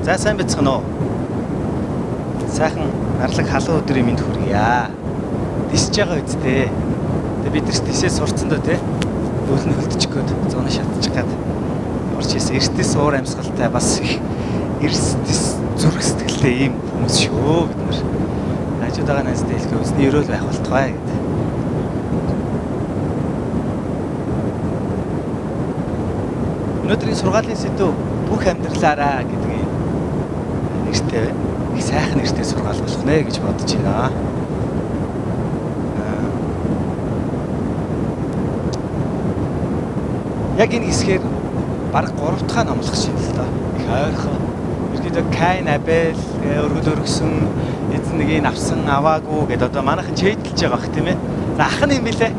За сайн байцгаана уу? Сайхан нарлаг халуун өдрийн мэнд хүргье. Дисэж байгаа үсттэй. Тэгээ бид нар ч дисээ сурцсан дөө те. Өвөл нь хөлдөчих гээд зуны шатчих гад орж ирсэн. Эртээс уур амьсгалтай бас их эрс дис зүрх сэтгэлтэй ийм хүмүүс шүү бид нар. Хажууд байгаа найздаа хэлэхээ өзний өрөөл байх болтугай гэдэг. Өнөөдрийн сургаалын сэдэв бүх амьдралаараа гэдэг ийм нэртэй байна. Их сайхан нэртэй сургаал болох нэ гэж бодож байна. Яг энэ хэсгээр бараг 3 дахь номлох шин л доо. Их ойрхон. Ерөнхийдөө Каин, Абель өргөл өргөсөн, эзэн нэгийг авсан, аваагүй гэдээ одоо манайхан чэйдэлж байгаа бах тийм ээ. За ах нь юм билээ.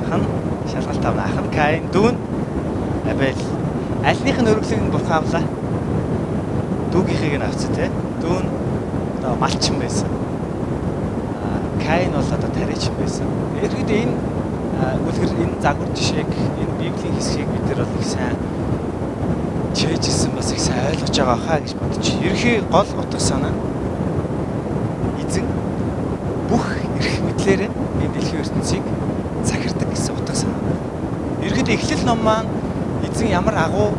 Ах нь шалгалт авна. Ах нь Каин, дүү нь Абель. Альных нь өргөлийг нь бурхан авлаа. Дүүгийнхийг нь авсан тий. Дүү нь одоо малчин байсан. Каин бол одоо тариачин байсан. Ерөнхийдөө энэ үлгэр, энэ загвар жишээг, энэ Библийн хэсгийг бид нар бол их сайн чэйжилсэн, бас их сайн ойлгож байгаа хаа гэж бодож. Ерөнхий гол утга санаа эзэн бүх эрх мэдлээрээ энэ дэлхийн ертөнцийг захирдаг гэсэн утга санаа. Ерөнхийдөө эхлэл ном маань эзэн ямар агуу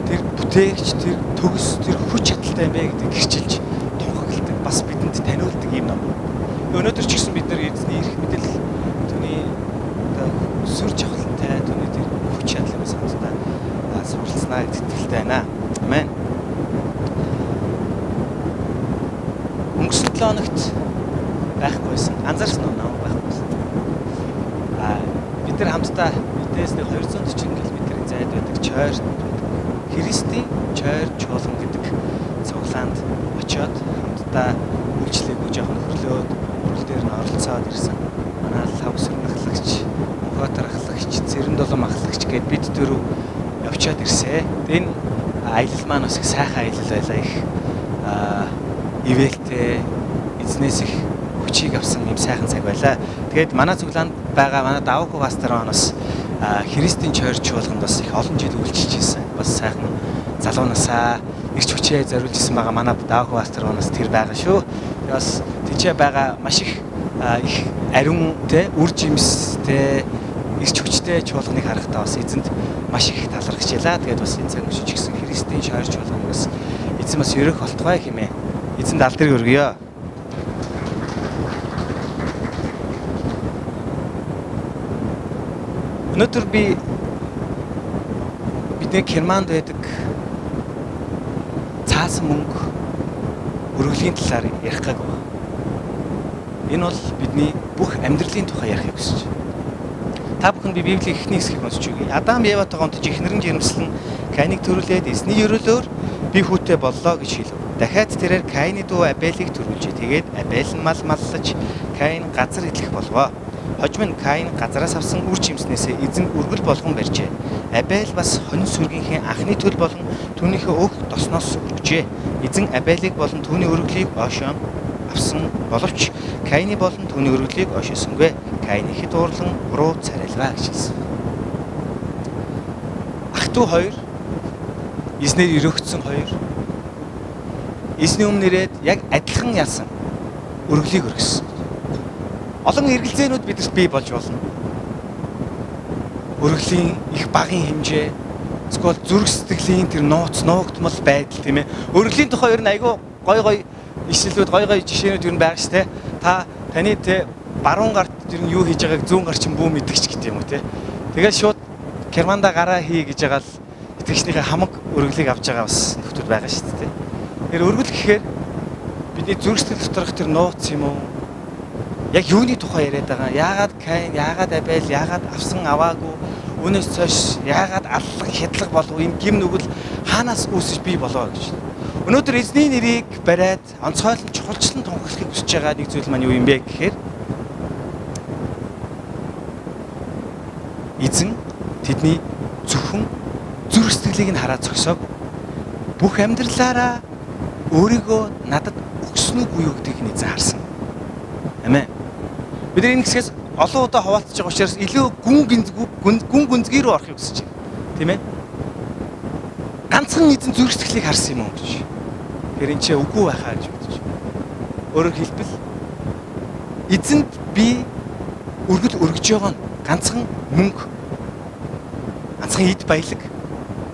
тэр бүтээгч, тэр төгс, тэр хүч чадалтай юм бэ гэдгийг гэрчилж тунхагладаг, бас бидэнд таниулдаг ийм ном. Өнөөдөр ч гэсэн бид нар эзний эрх мэдэл, түүний одоо сүр жавхлантай, түүний тэр хүч чадлыг бас хамтдаа суралцнаа гэж итгэлтэй байна. Амен. Өнгөрсөн 7 хоногт байхгүйсэн. Анзаарсан уу намайг байхгүйсэн. Бид нар хамтдаа бидээс нэг 240 км-ийн зайд байдаг Чойрт байдаг Христийн Чойр чуулган гэдэг цуглаанд очиод хамтдаа үйлчлээгүй жоохон хөрлөөд хүрэл дээр нь оролцоод ирсэн. Манай лав сөрнөхлөгч, Мөнхөтөр ахлагч, Цэрэндулам ахлагч гэд бид дөрөв явчаад ирсэ. Энэ аялал маань бас их сайхан аялал байлаа. Их ивэлтэй, эзнээс их хүчийг авсан юм сайхан цаг байлаа. Тэгээд манай цуглаанд байгаа манай Даваагүй пастор маань бас Христийн чойр чуулганд бас их олон жил үйлчилж ирсэн. Бас сайхан залуу насаа ирч хүчээ зориулж ирсэн байгаа манай Даваагүй пастор маань бас тэр байгаа шүү. Тэгээд бас тийчээ байгаа маш их их ариун те үр жимстэй ирч хүчтэй чуулганыг харахтаа бас эзэнд маш их талархаж ялаа. Тэгээд бас энэ цаг мөчид ч гэсэн Христийн чойр чуулганыг бас эзэн бас ерөөх болтугай хэмээн эзэнд алдрыг өргөё. Өнөөдөр би бидний Германд байдаг цаасан мөнгө өргөлийн талаар ярих гаг байна. Энэ бол бидний бүх амьдралын тухай ярихыг хүсэж байна. Та бүхэн би Библийн эхний хэсгийг сонсч өгье. Адам Еватайгаа унтаж эхнэр нь жирэмслэн Каиныг төрүүлээд эзний ерөөлөөр би хүүтэй боллоо гэж хэлв. Дахиад тэрээр Каины дүү Абелийг төрүүлжээ. Тэгээд Абель нь мал маллаж Каин газар эдлэх болвоо. Хожим нь Каин газараас авсан үр жимснээсээ эзэн өргөл болгон барьжээ. Абель бас хонин сүргийнхээ анхны төл болон түүнийхээ өөх досноос өргөжээ. Эзэн Абелийг болон түүний өргөлийг ойшоон авсан боловч Каины болон түүний өргөлийг ойшоосонгүй. Каин ихэд уурлан буруу царайлгаа гэж хэлсэн. Ах トゥ хоёр, эзнээр өрөөгдсөн хоёр, эзний өмнө ирээд яг адилхан ялсан өргөлийг өргөссөн. Олон эргэлзээнүүд бидэрт бий болж болно. Өргөлийн их багын хэмжээ, эсвэл зүрх сэтгэлийн тэр нууц, нуугдмал байдал тийм ээ. Өргөлийн тухай ер нь айгүй гой гой ишлэлүүд, гой гой жишээнүүд ер нь байгаа шүү дээ. Та таны те баруун гарт ер нь юу хийж байгааг зүүн гар чинь бүү мэдгч гэдэг юм уу те. Тэгэл шууд Германда гараа хий гэж байгаа л итгэгчнийхээ хамаг өргөлийг авч байгаа бас нөхдүүд байгаа шүү дээ. Тэр өргөл гэхээр бидний зүрх сэтгэл доторх тэр нууц юм уу? Яг юуны тухай яриад байгаа? Яагаад Каин, яагаад Абель, яагаад авсан аваагүй, үүнээс цааш яагаад аллах, хядлага болов, энэ гим нүгэл хаанаас үүсэж бий болов гэж. Өнөөдөр эзний нэрийг бариад онцгойлон чухалчлан тунхаглахыг хүсэж байгаа нэг зүйл маань юу юм бэ гэхээр эзэн тэдний зөвхөн зүрх сэтгэлийг нь хараад зогсоог бүх амьдралаараа өөрийгөө надад өгсөн үгүй юу гэдгийг нь эзэн харсан. Амен. Бид энэ хэсгээс олон удаа хуваалцаж байгаа учраас илүү гүн гүнзгий рүү орохыг хүсэж байна. Тийм ээ? Ганц ганцхан эзэн зүрх сэтгэлийг харсан юм уу гэж. Тэр энэ ч үгүй байхаа гэж бодож. Өөрөөр хэлбэл эзэнд би өргөл өргөж байгаа нь ганцхан мөнгө, ганцхан эд баялаг,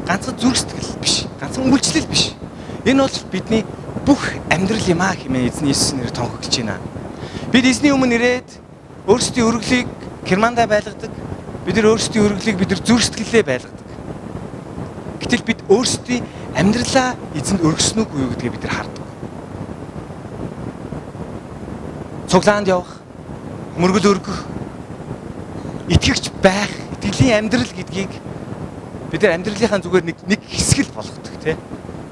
ганцхан зүрх сэтгэл биш, ганцхан үйлчлэл биш. Энэ бол бидний бүх амьдрал юм аа хэмээн эзэн Иесус нэрээр тунхаглаж байна. Бид эзний өмнө ирээд өөрсдийн өргөлийг кермандаа байлгадаг. Бид нар өөрсдийн өргөлийг бид нар зүрх сэтгэлээ байлгадаг. Гэтэл бид өөрсдийн амьдралаа эзэнд өргөсөн үгүй юу гэдгийг бид нар хардаг. Цуглаанд явах, мөргөл өргөх, итгэгч байх, итгэлийн амьдрал гэдгийг бид нар амьдралынхаа зүгээр нэг хэсэг л болгодог, тий.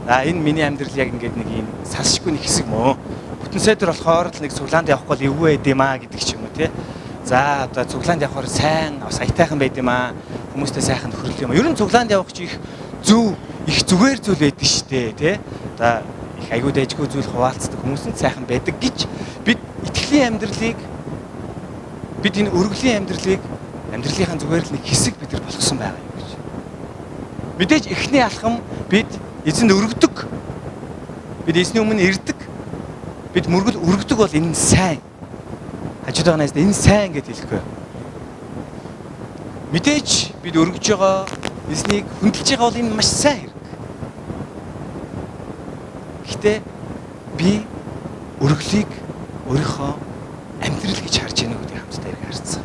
За энэ миний амьдрал яг ингээд нэг юм салшгүй нэг хэсэг мөө. Бүтэн сайдар болохоор л нэг цуглаанд явахгүй л эвгүй байд юм аа гэдэг ч юм уу, тий. За одоо цуглаанд явахаар сайн бас аятайхан байд юм аа. Хүмүүстэй сайхан нөхөрлөл юм аа. Ер нь цуглаанд явах чи их зөв, их зүгээр зүйл байдаг шүү дээ, тий. Одоо их аягүй дайжгүй зүйл хуваалцдаг хүмүүс нь сайхан байдаг гэж бид итгэлийн амьдралыг, бид энэ өргөлийн амьдралыг амьдралынхаа зүгээр л нэг хэсэг бид нар болгосон байгаа юм гэж. Мэдээж эхний алхам бид эзэнд өргөдөг. Бид эзний өмнө ирдэг. Бид мөргөл өргөдөг бол энэ нь сайн. Хажууд байгаа найз энэ сайн гэж хэлэхгүй. Мэдээж бид өргөж байгаа, эзнийг хүндэлж байгаа бол энэ маш сайн хэрэг. Гэхдээ би өргөлийг өөрийнхөө амьдрал гэж харж байна гэдгийг хамтдаа ирэх харцсан.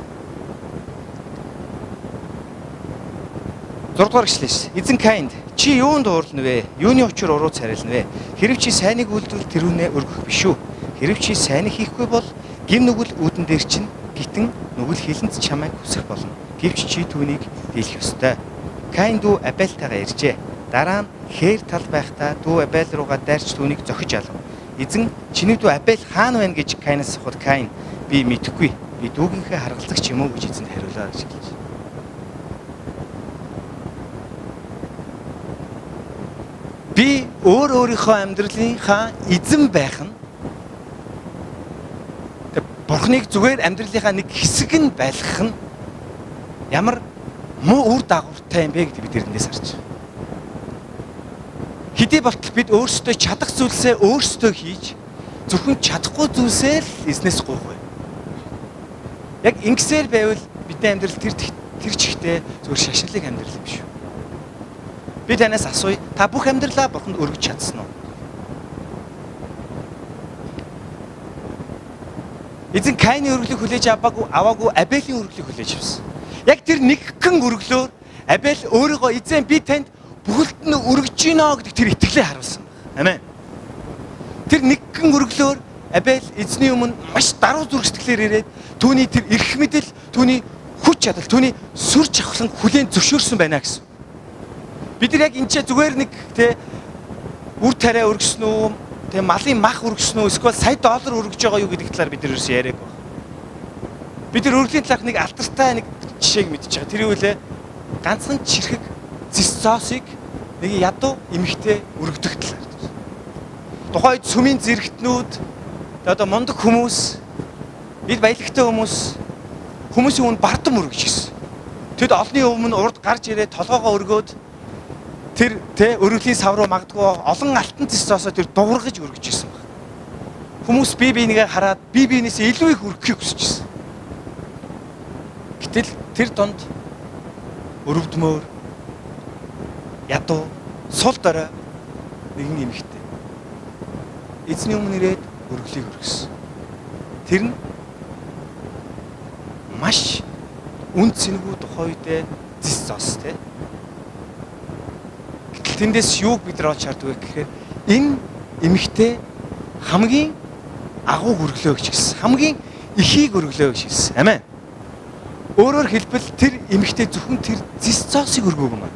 6 дугаар ишлээс. Эзэн Каинд чи юунд уурлана вэ? Юуны учир уруу царилна вэ? Хэрв чи сайныг үйлдвэл тэрүүнээ өргөх биш үү? Хэрв чи сайныг хийхгүй бол гим нүгэл үүдэн дээр чинь гитэн нүгэл хилэнц чамайг хүсэх болно. Гэвч чи түүнийг дийлэх ёстой. Каин дүү Абельтайгаа иржээ. Дараа нь хээр тал байхдаа дүү Абель руугаа дайрч түүнийг зохиж алав. Эзэн чиний дүү Абель хаана байна гэж Каинаас асуухад Каин би мэдэхгүй. Би дүүгийнхээ харгалзагч юм уу гэж эзэнд хариулаа гэж хэлж. Би өөрийнхөө амьдралынхаа эзэн байх нь Бурхныг зүгээр амьдралынхаа нэг хэсэг нь байлгах нь ямар муу үр дагавартай юм бэ гэдэг бид эндээс харж байна. Хэдий болтол бид өөрсдөө чадах зүйлсээ өөрсдөө хийж зөвхөн чадахгүй зүйлсээ л эзнээс гуйх бай. Яг ингэсээр байвал бидний амьдрал тэр чигтээ зүгээр шашинлаг амьдрал юм шүү. Би танаас асууя. Та бүх амьдралаа Бурханд өргөж чадсан уу? Эзэн Каины өргөлийг хүлээж аваагүй Абелийн өргөлийг хүлээж авсан. Яг тэр нэгхэн өргөлөөр Абель өөрийгөө эзэн би танд бүхэлд нь өргөж гинэ гэдэг тэр итгэлээ харуулсан. Амен. Тэр нэгхэн өргөлөөр Абель эзний өмнө маш даруй зүрх сэтгэлээр ирээд түүний тэр эрх мэдэл, түүний хүч чадал, түүний сүр жавхлан хүлээн зөвшөөрсөн байна гэсэн. Бид нар яг энэ ч зүгээр нэг тэ үр тариа өргөсөн үү, тэ малын мах өргөсөн үү, эсвэл сая доллар өргөж байгаа юу гэдэг талаар бид нар ерөөсөө яриаг байна. Бид нар өргөлийн талаарх нэг алдартай нэг жишээг мэдчихэж байгаа. Тэр юу вэ? Ганцхан чирхэг зэс зоосыг нэг ядуу эмэгтэй өргөдөх талаар. Тухайн үед сүмийн зэрэгтнүүд, одоо мундаг хүмүүс, эд баялагтай хүмүүс хүмүүсийн өмнө бардам өргөж гисэн. Тэд олонний өмнө урд гарч ирээд толгоогоо өргөөд тэр тэ өргөлийн сав руу магадгүй олон алтан зэс зоосоо тэр дуургаж өргөж ирсэн баг. Хүмүүс бие биенийгээ хараад бие биенээс илүү их өргөхийг хүсэж ирсэн. Гэтэл тэр донд өрөвдмөр ядуу сул дорой нэгэн эмэгтэй эзний өмнө ирээд өргөлийг өргөсөн. Тэр нь маш үн цэнгүй тухайн үедээ зэс зоос тэ. Гэтэл тэндээс юуг бид нар олж хардаг вэ гэхээр энэ эмэгтэй хамгийн агууг өргөлөө гэж хэлсэн. Хамгийн ихийг өргөлөө гэж хэлсэн. Амен. Өөрөөр хэлбэл тэр эмэгтэй зөвхөн тэр зэс зоосыг өргөөг юм аа.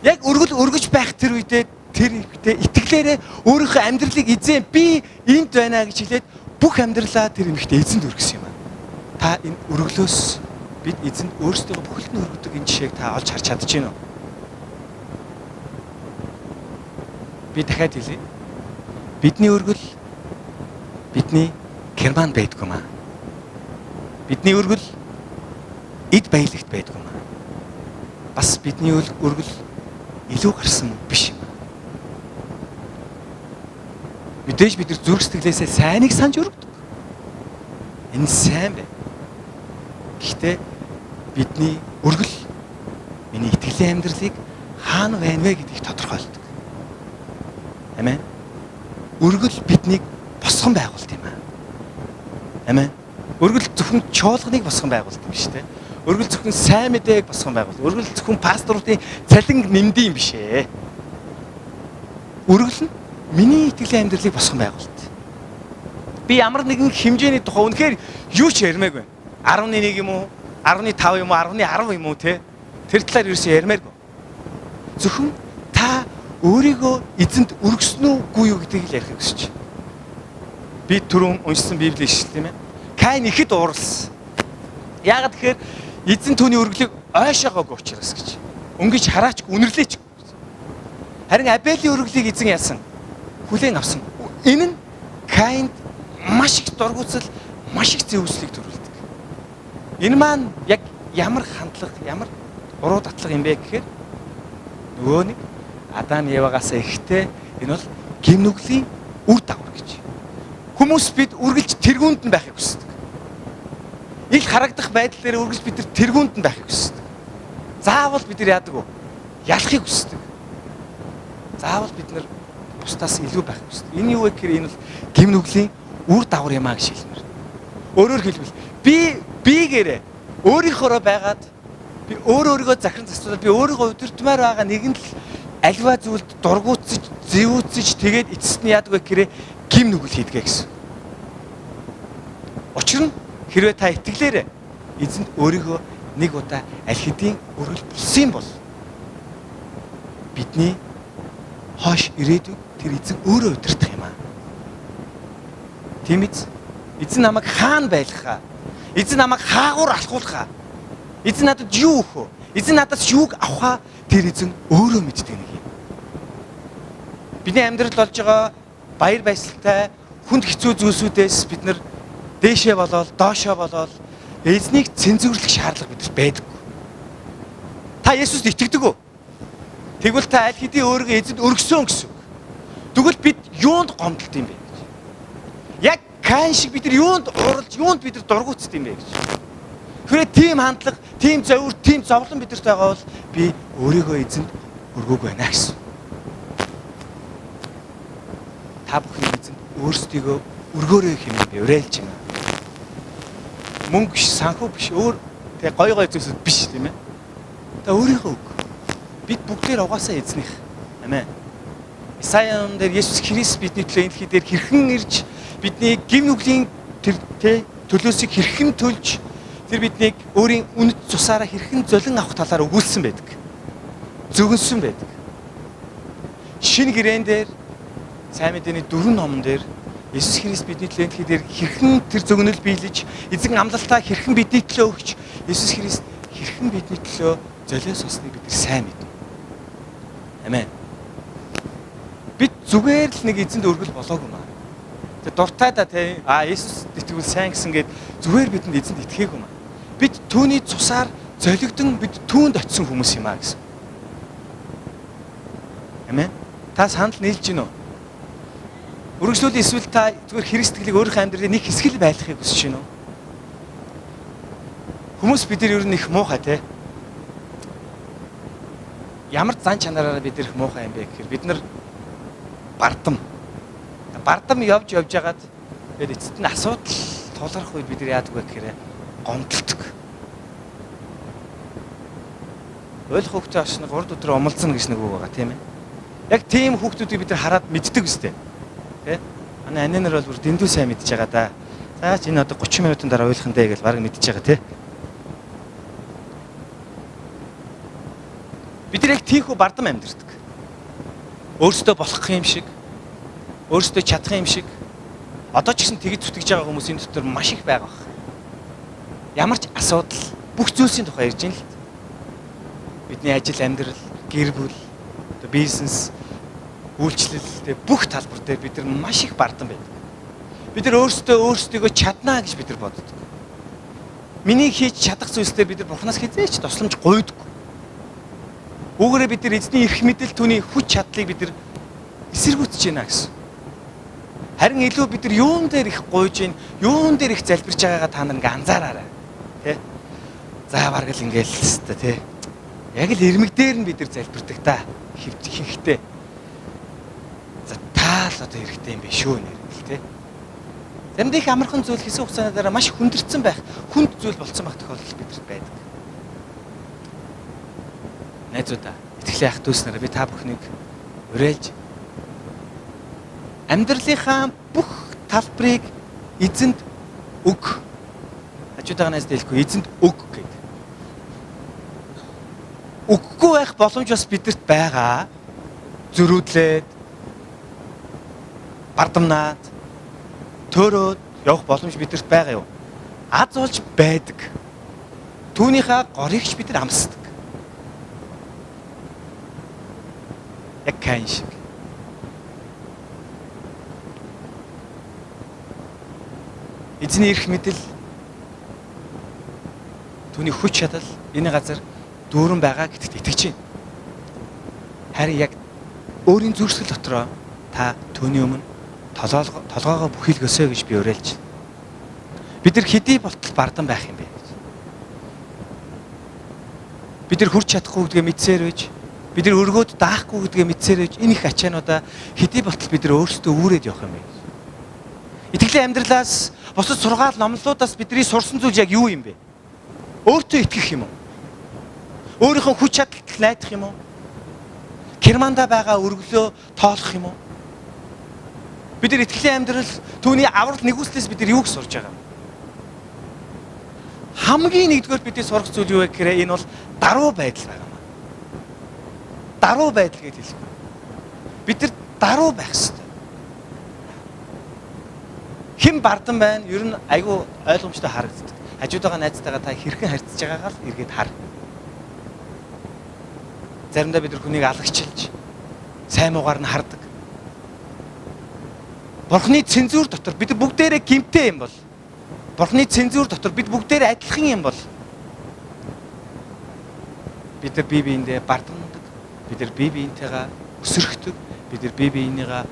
Яг өргөл өргөж байх тэр үедээ тэр эмэгтэй итгэлээрээ өөрийнхөө амьдралыг эзэн би энд байна гэж хэлээд бүх амьдралаа тэр эмэгтэй эзэнд өргөсөн юм аа. Та энэ өргөлөөс бид эзэнд өөрсдөө бүхэлд нь өргөдөг энэ жишээг та олж харж чадж байна уу? Би дахиад хэлье. Бидний өргөл бидний Герман байдгүй маа. Бидний өргөл эд баялагт байдгүй маа. Бас бидний өргөл илүү гарсан биш юм. Мэдээж бид нар зүрх сэтгэлээсээ сайныг санаж өргөдөг. Энэ сайн байна. Гэхдээ бидний өргөл миний итгэлийн амьдралыг хаана байна вэ гэдгийг тодорхойлдог. Амен. Өргөл биднийг босгон байгуулт юм аа. Амен. Өргөл зөвхөн чуулганыг босгон байгуулт юм биш үү? Өргөл зөвхөн сайн мэдээг босгон байгуул. Өргөл зөвхөн пасторуудын цалин нэмдэг юм биш ээ. Өргөл нь миний итгэлийн амьдралыг босгон байгуулт. Би ямар нэгэн хэмжээний тухай үнэхээр юу ч ярмаагүй. 11 юм уу? 15 юм уу? 10.10 юм уу те? Тэр талаар ерөөсөө ярмааргүй. Зөвхөн та өөрийгөө эзэнд өргөсөн үгүй юу гэдгийг л ярихыг хүсэж байна. Би түрүүн уншсан Библийн ишлэл тийм ээ. Каин ихэд ууралсан. Яагаад тэгэхээр эзэн түүний өргөлийг ойшоогоогүй учраас гэж. Өнгөж хараач үнэрлээч. Харин Абелийн өргөлийг эзэн яасан? Хүлээн авсан. Энэ нь Каинд маш их дургуутсал, маш их зэвүүслийг төрүүлдэг. Энэ маань яг ямар хандлага, ямар уруу татлага юм бэ гэхээр нөгөө нэг Адам Евагаас эхтэй энэ бол гим нүглийн үр дагавар гэж. Хүмүүс бид үргэлж тэргуунд нь байхыг хүсдэг. Ил харагдах байдал дээр үргэлж бид нар тэргуунд нь байхыг хүсдэг. Заавал бид нар яадаг вэ? Ялахыг хүсдэг. Заавал бид нар бусдаас илүү байхыг хүсдэг. Энэ юу вэ гэхээр энэ бол гим нүглийн үр дагавар юм а гэж хэлмээр. Өөрөөр хэлбэл би бигээрээ өөрийнхөөрөө байгаад би өөрийгөө захиран зарцуулаад би өөрийгөө удирдмаар байгаа нэгэн л альва зүйлд дургуутсаж, зэвүүцэж тэгээд эцэст нь яадаг вэ гэхээр гим нүгэл хийдгээ гэсэн. Учир нь хэрвээ та итгэлээр эзэнд өөрийгөө нэг удаа аль хэдийн өргөл болсон бол бидний хойш ирээдүйг тэр эзэн өөрөө удирдах юм аа. Тийм биз? Эзэн намайг хаана байлгахаа? Эзэн намайг хаагуур алхуулахаа? Эзэн надад юу өгөх вэ? Эзэн надаас юуг авахаа? Тэр эзэн өөрөө мэддэг нэг юм. Бидний амьдрал болж байгаа баяр баясгалтай хүнд хэцүү зүйлсүүдээс бид нар дээшээ болоод доошоо болоод эзнийг цензуурлах шаардлага бидэрт байдаггүй. Та Есүст итгэдэг үү? Тэгвэл та аль хэдийн өөрийгөө эзэнд өргөсөн гэсэн үг. Тэгвэл бид юунд гомдолт юм бэ гэж. Яг Каин шиг бид нар юунд ууралж, юунд бид нар дургуутсан юм бэ гэж. Хэрвээ тийм хандлага, тийм зовир, тийм зовлон бидэрт байгаа бол би өөрийгөө эзэнд өргөөгүй байна гэсэн. Та бүхэн эзэнд өөрсдийгөө өргөөрэй хэмээн би уриалж байна. Мөнгө биш, санхүү биш, өөр тэг гой гой зүйлсүүд биш тийм ээ. Та өөрийгөө өг. Бид бүгдээр угаасаа эзнийх. Амен. Исая номон дээр Есүс Христ бидний төлөө энэ дэлхий дээр хэрхэн ирж бидний гим нүглийн тэр төлөөсийг хэрхэн төлж тэр биднийг өөрийн үнэт цусаараа хэрхэн золин авах талаар өгүүлсэн байдаг. Зөгнсөн байдаг. Шинэ гэрээн дээр сайн мэдээний 4 номон дээр Есүс Христ бидний төлөө энэ дэлхий дээр хэрхэн тэр зөгнөл биелэж, эзэн амлалтаа хэрхэн бидний төлөө өгч, Есүс Христ хэрхэн бидний төлөө золиос болсныг бид нар сайн мэднэ. Амен. Бид зүгээр л нэг эзэнд өргөл болоогүй маа. Тэг дуртай да тий. А Есүс итгэвэл сайн гэсэн гээд зүгээр бидэнд эзэнд итгээгүй маа. Бид түүний цусаар золигдон бид түүнд очисон хүмүүс юм а гэсэн. Амен. Та санал нийлж гин үү? Үргэлжлүүл эсвэл та зүгээр Христ итгэлийг өөрийнхөө амьдралын нэг хэсэг л байлгахыг хүсэж байна уу? Хүмүүс бид нар ер нь их муухай те. Ямар зан чанараараа бид нар их муухай юм бэ гэхээр бид нар бардам. Бардам явж жагаад тэгээд эцэст нь асуудал тулгарх үед бид нар яадаг вэ гэхээр гомдолдог. Уйл хүүхдээ очно 3 өдөр умалцсан гэж нэг үг байгаа тийм ээ. Яг тийм хүүхдүүдийг бид нар хараад мэддэг үстэй. Тэ? Манай анин нар бол бүр дэндүү сайн мэдж байгаа да. За ч энэ одоо 30 минутын дараа уйлах нь дээ гэж бараг мэдж байгаа тий. Бид нар яг тийхүү бардам амьдэрдэг. Өөрсдөө болох юм шиг, өөрсдөө чадах юм шиг. Одоо ч гэсэн тэгж зүтгэж байгаа хүмүүсийн дотор маш их байгаа бах. Ямар ч асуудал бүх зүйлсийн тухай ярьж байна л. Бидний ажил, амьдрал, гэр бүл, одоо бизнес, үйлчлэл тэ бүх талбар дээр бид нар маш их бардам байдаг. Бид нар өөрсдөө өөрсдийгөө чаднаа гэж бид нар боддог. Миний хийж чадах зүйлс дээр бид нар Бурханаас хэзээ ч тусламж гуйдаггүй. Үүгээрээ бид нар эзний эрх мэдэл түүний хүч чадлыг бид нар эсэргүүцэж байна гэсэн. Харин илүү бид нар юун дээр их гуйж гин, юун дээр их залбирч байгаагаа та нар ингээ анзаараарай. Тэ? За бараг л ингээл л хэвээр тэ. Яг л ирмэг дээр нь бид нар залбирдаг та. Хинхтэй. За та л одоо хэрэгтэй юм биш шүү нэр л тэ. Заримдаа их амархан зүйл хэсэг хугацааны дараа маш хүндэрсэн байх, хүнд зүйл болцсон байх тохиолдол бидэрт байдаг. Найзуудаа, итгэлийн ах дүүс нараа би та бүхнийг уриалж амьдралынхаа бүх талбарыг эзэнд өг. Хажуудаа найз дэлгүй эзэнд өг гэдэг. Өгөхгүй байх боломж бас бидэрт байгаа. Зөрүүдлээд, бардамнаад, төөрөөд явах боломж бидэрт байгаа юу? Аз болж байдаг. Түүнийхээ горыг ч бид нар амсдаг. Яг Каин шиг. Эзний эрх мэдэл, түүний хүч чадал энэ газар дүүрэн байгаа гэдэгт итгэж байна. Харин яг өөрийн зүрхсэл дотроо та түүний өмнө толгоогоо бүхийлгөөсэй гэж би уриалж байна. Бид нар хэдий болтол бардан байх юм бэ? Бид нар хүрч чадахгүй гэдгээ мэдсээр байж, бид нар өргөөд даахгүй гэдгээ мэдсээр байж, энэ их ачаануудаа хэдий болтол бид нар өөрсдөө үүрээд явах юм бэ? Итгэлийн амьдралаас, бусад сургаал номлолуудаас бидний сурсан зүйл яг юу юм бэ? Өөртөө итгэх юм уу? Өөрийнхөө хүч чадалд найдах юм уу? Керманда байгаа өргөлөө тоолох юм уу? Бид нар итгэлийн амьдрал түүний аврал нэгүслээс бид нар юуг сурж байгаа юм? Хамгийн нэгдүгээр бидний сурах зүйл юу вэ гэхээр энэ бол даруй байдал байгаа юм. Даруй байдал гэж хэлэх. Бид нар даруй байх ёстой. Хэн бардан байна? Ер нь айгүй ойлгомжтой харагддаг. Хажуудаага найзтайгаа та хэрхэн харьцаж байгаагаа л эргээд хар. Заримдаа бид нар хүнийг алагчилж, сайн муугаар нь хардаг. Бурхны цензуур дотор бид бүгдээрээ гимтэй юм бол, Бурхны цензуур дотор бид бүгдээрээ адилхан юм бол бид нар бие биендээ бардамдаг, бид нар бие биентэйгээ өсөрхдөг, бид нар бие биенийгээ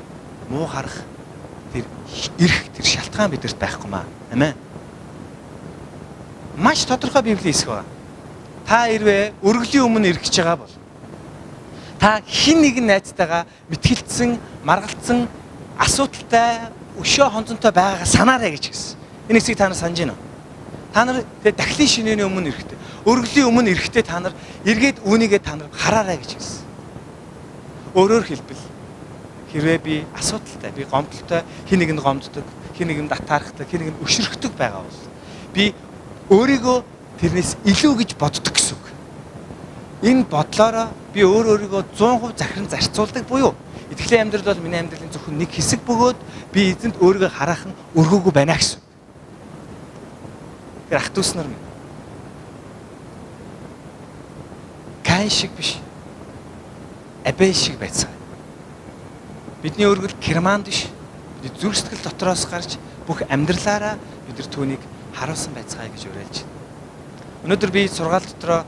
муу харах тэр эрх, тэр шалтгаан бидэрт байхгүй маа. Амен. Маш тодорхой Библийн хэсэг байна. Та ирвэ өргөлийн өмнө ирэх гэж байгаа бол та хэн нэгэн найзтайгаа мэтгэлцсэн, маргалцсан, асуудалтай, өшөө хонцонтой байгаагаа санаарай гэж хэлсэн. Энэ хэсгийг та нар санаж байна уу? Та нар тэгээ дахлын шинээний өмнө ирэхдээ, өргөлийн өмнө ирэхдээ та нар эргээд үүнийгээ та нар хараарай гэж хэлсэн. Өөрөөр хэлбэл хэрвээ би асуудалтай, би гомдолтой, хэн нэгэнд гомддог, хэн нэгэнд атаархдаг, хэн нэгэнд өшөрхдөг байгаа бол би өөрийгөө тэрнээс илүү гэж боддог гэсэн үг. Энэ бодлоороо би өөрийгөө 100% захиран зарцуулдаг буюу итгэлийн амьдрал бол миний амьдралын зөвхөн нэг хэсэг бөгөөд би эзэнд өөрийгөө хараахан өргөөгүй байна гэсэн. Тэр ах дүүс нар минь Каин шиг биш, Абель шиг байцгаая. Бидний өргөл Керманд биш, бидний зүрх сэтгэл дотроос гарч бүх амьдралаараа бид нар түүнийг харуулсан байцгаая гэж уриалж байна. Өнөөдөр би сургаал дотроо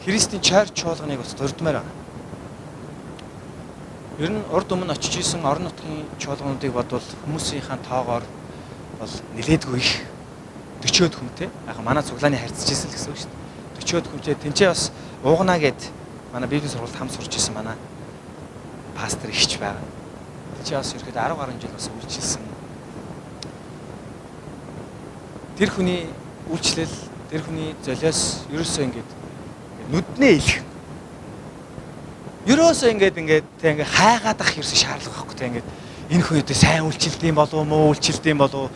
Христийн чойр чуулганыг бас дурдмаар байна. Ер нь урд өмнө очиж исэн орон нутгийн чуулгануудыг бодвол хүмүүсийнхаа тоогоор бол нилээдгүй их 40-од хүнтэй. Яг манай цуглааны харьцаж исэн л гэсэн үг шүү дээ. 40-од хүнтэй. Тэнцээ бас уугнаа гэд манай Библийн сургуульд хамт сурч исэн манай пастор ихч байгаа. Тэнцээ бас ерөөхдөө 10 гаруй жил бас үйлчилсэн. Тэр хүний үйлчлэл, тэр хүний золиос ерөөсөө ингээд нүднээ илэх. Ерөөсөө ингээд тэг ингээд хайгаад ах ерөөсөө шаардлага байхгүй тэг ингээд энэ хүн өдөө сайн үйлчилдэм болов муу үйлчилдэм болов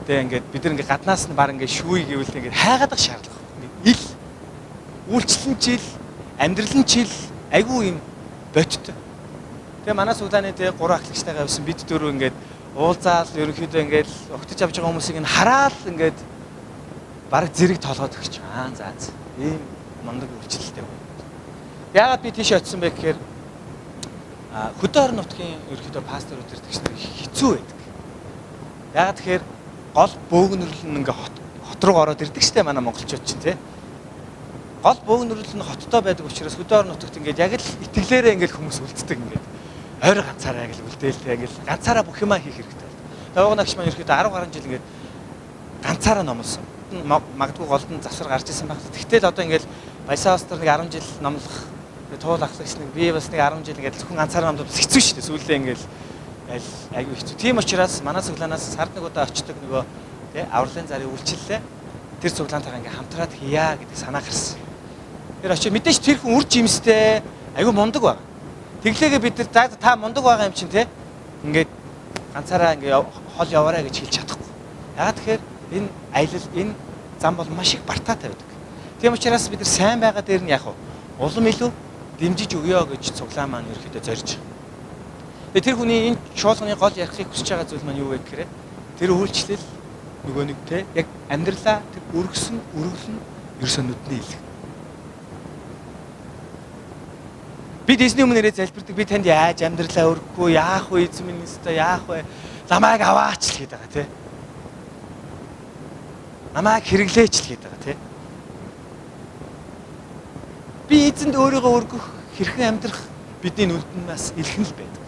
тэг ингээд бид нар ингээд гаднаас нь баг ингээд шүүе гэвэл ингээд хайгаад ах шаардлага байхгүй. Ингээд ил үйлчлэн чил, амьдрал нь чил айгүй юм бодтой. Тэгээ манай суглааны тэг 3 ахлагчтайгаа явсан бид дөрөв ингээд уулзаал ерөнхийдөө ингээд огтж авч байгаа хүмүүсийг нь хараал ингээд бараг зэрэг толгойд өгч. Аа за за. Ийм мундаг үйлчлэлтэй. Яагаад би тийш очисон бэ гэхээр хөдөө орон нутгийн ерөнхийдөө пасторууд төр тэгш нар хэцүү байдаг. Яагаад тэгэхээр гол бөөгнөрл нь ингээ хот руу ороод ирдэг штэ манай монголчууд чинь тий. Гол бөөгнөрл нь хоттой байдаг учраас хөдөө орон нутагт ингээд яг л итгэлээрээ ингээд хүмүүс үлддэг ингээд Ойр ганцаараа ингээл үлдээл те ингээл ганцаараа бүх юмаа хийх хэрэгтэй бол. Тэгээ уг нагш маань ерөөхдөө 10 гаруй жил ингээд ганцаараа номлосон. Магадгүй голд нь завсар гарч исэн байх. Тэгтэл одоо ингээл Баясаа пастор нэг 10 жил номлох, туул ахлагч нэг би бас нэг 10 жил ингээд зөвхөн ганцаараа номлох хэцүү шүү дээ. Сүүлдээ ингээл аль айгүй хэцүү. Тийм учраас манай цуглаанаас сард нэг удаа очдог нөгөө тий авралын зарын үйлчлэлээ тэр цуглаантайгаа ингээ хамтраад хийя гэдэг санаа гарсан. Тэр очиж мэдээж тэр хүн үр жимстэй айгүй мундаг баг. Тэглээгээ бид нар та мундаг байгаа юм чинь тий ингээд ганцаараа ингээ хол яваарай гэж хэлж чадахгүй. Яагаад тэгэхээр энэ аялал энэ зам бол маш их бартаатай байдаг. Тийм учраас бид нар сайн байгаа дээр нь яг улам илүү дэмжиж өгөө гэж цуглаан маань ерөөхдөө зорж байгаа. Тэгээ тэр хүний энэ чуулганы гол ярихыг хүсэж байгаа зүйл маань юу вэ гэхээр тэр үйлчлэл нөгөө нэг те яг амьдралаа тэр өргөсөн өргөл нь ерөөсөө нүдний илэг. Бид эзний өмнө ирээ залбирдаг. Би танд яаж амьдралаа өргөхгүй, яах вэ эзэн минь өстой яах вэ? Намайг аваач л гэдэг байгаа те. Намайг хэрэглээч л гэдэг байгаа те. Би эзэнд өөрийгөө өргөх, хэрхэн амьдрах бидний нүдэнд бас илхэн л байдаг.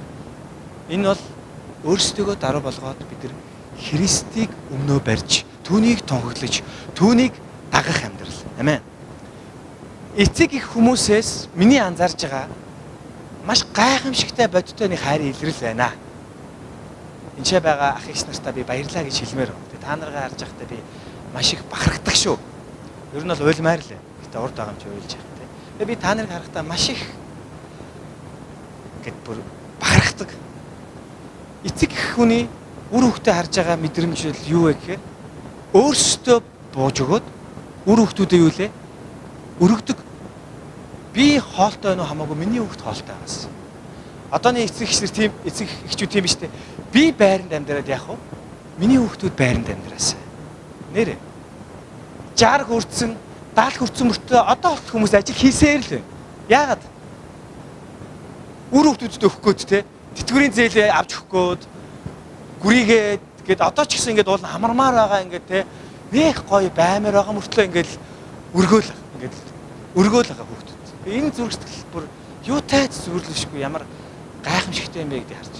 Энэ бол өөрсдийгөө даруй болгоод бид нар Христийг өмнөө барьж, түүнийг тунхаглаж, түүнийг дагах амьдрал. Амен. Эцэг их хүмүүсээс миний анзаарж байгаа маш гайхамшигтай бодиттой нэг хайрын илрэл байна. Энд ч байгаа ах эгч нартаа би баярлаа гэж хэлмээр байна. Тэгээ та наргаа харж байхдаа би маш их бахархдаг шүү. Ер нь бол уйлмаар л. Гэтэ урд байгаа юм чи уйлж яах вэ? Тэгээ би та нарыг харахтаа маш их гэд бүр бахархдаг. Эцэг их хүний үр хөвгтөө харж байгаа мэдрэмж бол юу вэ гэхээр өөрсдөө бууж өгөөд үр хөвгтүүдээ юу лээ? Өргөдөг. Би хоолтой байна уу хамаагүй миний хүүхд хоолтой байгаас. Одооны эцэг эхнэр тийм эцэг эхчүүд тийм биш үү? Би байранд амьдраад яах вэ? Миний хүүхдүүд байранд амьдраасаа. Нэрэ. 60 хүрсэн, 70 хүрсэн мөртөө одоо болт хүмүүс ажил хийсээр л байна. Яагаад? Үр хүүхдүүдэд өгөх гээд те тэтгэврийн зээлээ авч өгөх гээд гүрийгээд гээд одоо ч гэсэн ингээд уул хамармаар байгаа ингээд те нэх гоё баймар байгаа мөртлөө ингээд өргөөл ингээд өргөөл байгаа хүүхдүүд. Энэ зүрх сэтгэл бүр юутай ч зүрлэшгүй ямар гайхамшигтай юм бэ гэдгийг харж.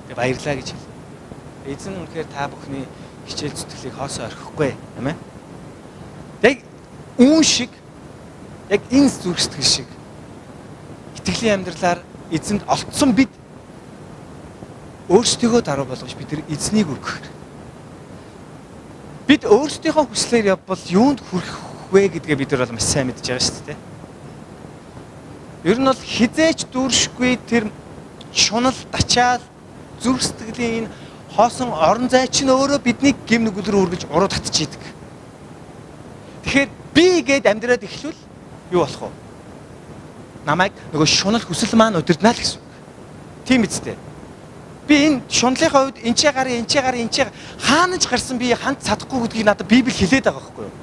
Тэгээ баярлаа гэж хэл. Эзэн үнэхээр та бүхний хичээл зүтгэлийг хоосоо орхихгүй, амин. Яг үүн шиг яг энэ зүрх сэтгэл шиг итгэлийн амьдралаар эзэнд олдсон бид өөрсдийгөө даруй болгож бид нар эзнийг өргөх. Бид өөрсдийнхөө хүслээр явбал юунд хүрэх вэ гэдгээ бид нар бол маш сайн мэдж байгаа шүү дээ. Ер нь бол хизээч дүүршгүй тэр шунал дачаал зүрх сэтгэлийн энэ хоосон орон зай чинь өөрөө биднийг гим нүгэл рүү үргэлж уруу татчихийдэг. Тэгэхээр би гээд амьдраад эхлвэл юу болох вэ? Намайг нөгөө шунал хүсэл маань удирдна л гэсэн үг. Тийм үстэй. Би энэ шунлынхаа хувьд энчээ гарын энчээ гарын энчээ хаана ч гарсан би ханд чадахгүй гэдгийг надад Библи хэлээд байгаа байхгүй юу?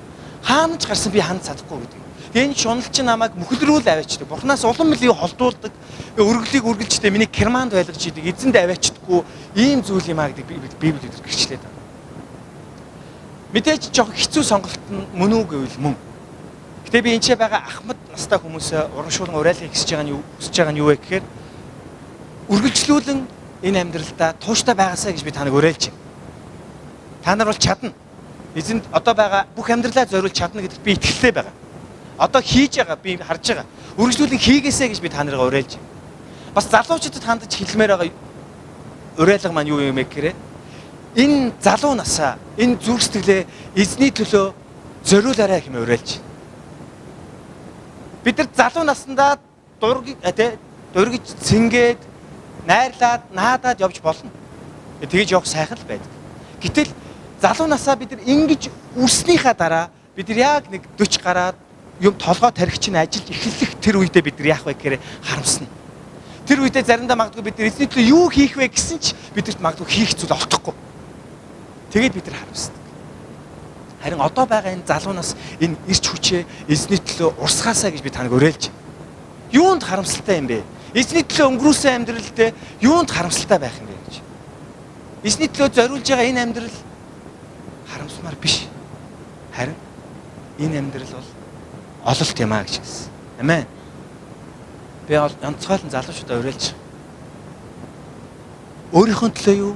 Хаана ч гарсан би ханд чадахгүй гэдгийг. Тэгээ энэ шунал чинь намайг мөхөл рүү л аваачдаг. Бурханаас улам илүү холдуулдаг. Өргөлийг үргэлжтэй миний керманд байлгаж идэг. Эзэнд аваачдаггүй ийм зүйл юм а гэдэг Библи дээр гэрчлээд байна. Мэдээж жоохон хэцүү сонголт нь мөн үү гэвэл мөн. Гэтэ би энэ ч байгаа ахмад настай хүмүүсээ урамшуулан уриалгыг хүсэж байгаа нь юу хүсэж байгаа нь юу вэ гэхээр үргэлжлүүлэн энэ амьдралдаа тууштай байгаасаа гэж би таныг уриалж байна. Та нар бол чадна. Эзэнд одоо байгаа бүх амьдралаа зориулж чадна гэдэгт би итгэлтэй байгаа. Одоо хийж байгаа би харж байгаа. Үргэлжлүүлэн хийгээсэй гэж би та нарыг уриалж байна. Бас залуучуудад хандаж хэлмээр байгаа уриалга маань юу юм бэ гэхээр энэ залуу насаа энэ зүрх сэтгэлээ эзний төлөө зориулаарай хэмээн уриалж байна. Бид нар залуу насндаа дургиж цэнгээд найрлаад наадаад явж болно. Тэгэж явах сайхан л байдаг. Гэтэл залуу насаа бид нар ингэж үрснийхаа дараа бид нар яг нэг 40 гараад юм толгой тарих чинь ажиллаж эхлэх тэр үедээ бид нар яах вэ гэхээр харамсна. Тэр үедээ заримдаа магадгүй бид нар эзний төлөө юу хийх вэ гэсэн ч бидэрт магадгүй хийх зүйл олдохгүй. Тэгээд бид нар харамсдаг. Харин одоо байгаа энэ залуу нас энэ эрч хүчээ эзний төлөө урсгаасаа гэж би таныг уриалж байна. Юунд харамсалтай юм бэ? Эзний төлөө өнгөрүүлсэн амьдрал дээр юунд харамсалтай байх юм бэ гэж. Эзний төлөө зориулж байгаа энэ амьдрал харамсмаар биш. Харин энэ амьдрал бол ололт юм а гэж хэлсэн. Амен. Би онцгойлон залуучуудаа уриалж өөрийнхөө төлөө юу,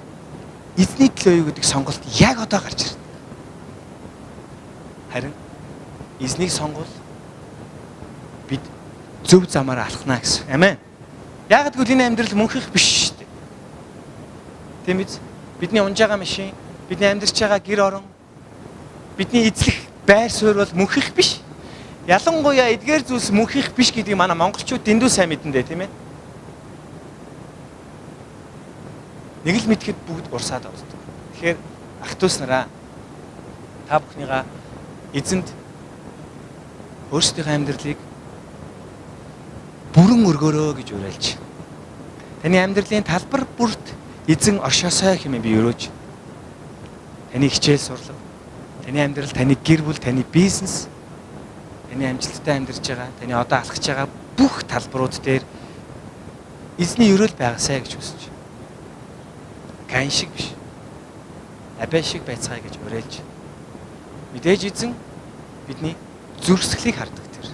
эзний төлөө юу гэдэг сонголт яг одоо гарч ирнэ. Харин эзнийг сонгол бид зөв замаар алхнаа гэсэн. Амен. Яг гэвэл энэ амьдрал мөнхөх биш шүү дээ. Тийм биз? Бидний унж байгаа машин, бидний амьдарч байгаа гэр орон, бидний эзлэх байр суурь бол мөнхөх биш. Ялангуяа эдгээр зүйлс мөнхөх биш гэдгийг манай монголчууд дэндүү сайн мэднэ дээ, тийм ээ? Нэг л мэдхэд бүгд урсаад оддог. Тэгэхээр ах дүүс нараа та бүхнийгаа эзэнд өөрсдийнхөө амьдралыг бүрэн өргөөрөө гэж уриалж. Таны амьдралын талбар бүрт эзэн оршоосой хэмээн би өрөөж. Таны хичээл сурлага, таны амьдрал, таны гэр бүл, таны бизнес, таны амжилттай амьдарч байгаа, таны одоо алхаж байгаа бүх талбарууд дээр эзний өрөөл байгаасай гэж хүсэж. Каин шиг биш. Абель шиг байцгаая гэж уриалж. Мэдээж эзэн бидний зүрхсгэлийг хардаг тэр.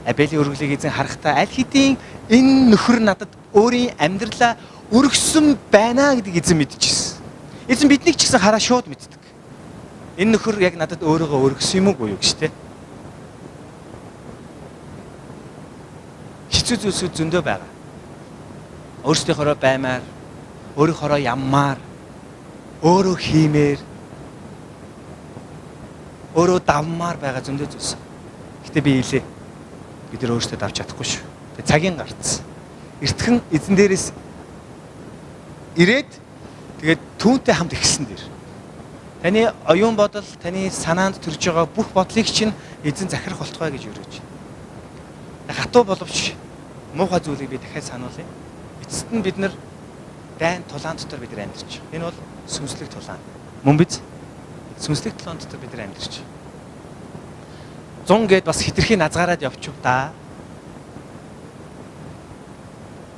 Абелийн өргөлийг эзэн харахтаа аль хэдийн энэ нөхөр надад өөрийн амьдралаа өргөсөн байна гэдгийг эзэн мэдчихсэн. Эзэн биднийг ч гэсэн хараа шууд мэддэг. Энэ нөхөр яг надад өөрийгөө өргөсөн юм уу юу гэж тэ. Хэцүү зүйлсүүд зөндөө байгаа. Өөрсдийнхөөрөө баймаар, өөрийнхөөрөө яммаар, өөрөө хиймээр, өөрөө давмаар байгаа зөндөө зүйлс. Гэтэ би хэлээ. Бид нар өөрсдөө давж чадахгүй шүү. Тэг цагийн гарц. Эртхэн эзэн дээрээс ирээд тэгээд түүнтэй хамт эхэлсэн дээр. Таны оюун бодол, таны санаанд төрж байгаа бүх бодлыг чинь эзэн захирах болтугай гэж өрөөж. Хатуу боловч муухай зүйлийг би дахиад сануулъя. Эцэст нь бид нар дайн тулаан дотор бид нар амьдарч. Энэ бол сүнслэг тулаан. Мөн биз? Сүнслэг тулаан дотор бид нар амьдарч. 100 гээд бас хитрхи назгаараад явчих да.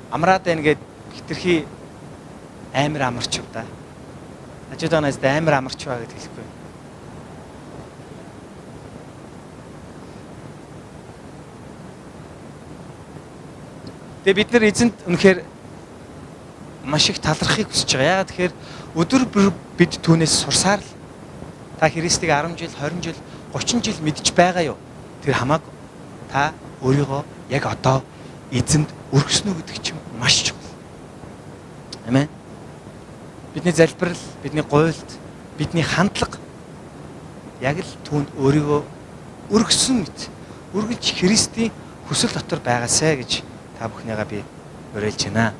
Амраад байна гээд хитрхи амар амарчв да. Хажууд байгаа найздаа амар амарчваа гэж хэлэхгүй. Тэгээ бид нар эзэнт үнэхээр маш их талархахыг хүсэж байгаа. Яагаад тэгэхээр өдөр бүр бид түүнээс сурсаар л та Христийг 10 жил, 20 жил, 30 жил мэдж байгаа юу? Тэр хамаагүй. Та өөрийгөө яг одоо эзэнд өргөснө гэдэг чинь маш чухал. Амен. Бидний залбирал, бидний гуйлт, бидний хандлага яг л түүнд өөрийгөө өргөсөн мэт үргэлж Христийн хүсэл дотор байгаасай гэж та бүхнийгаа би уриалж байна.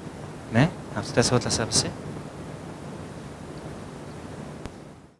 Амен. Хамтдаа суудлаасаа басъя.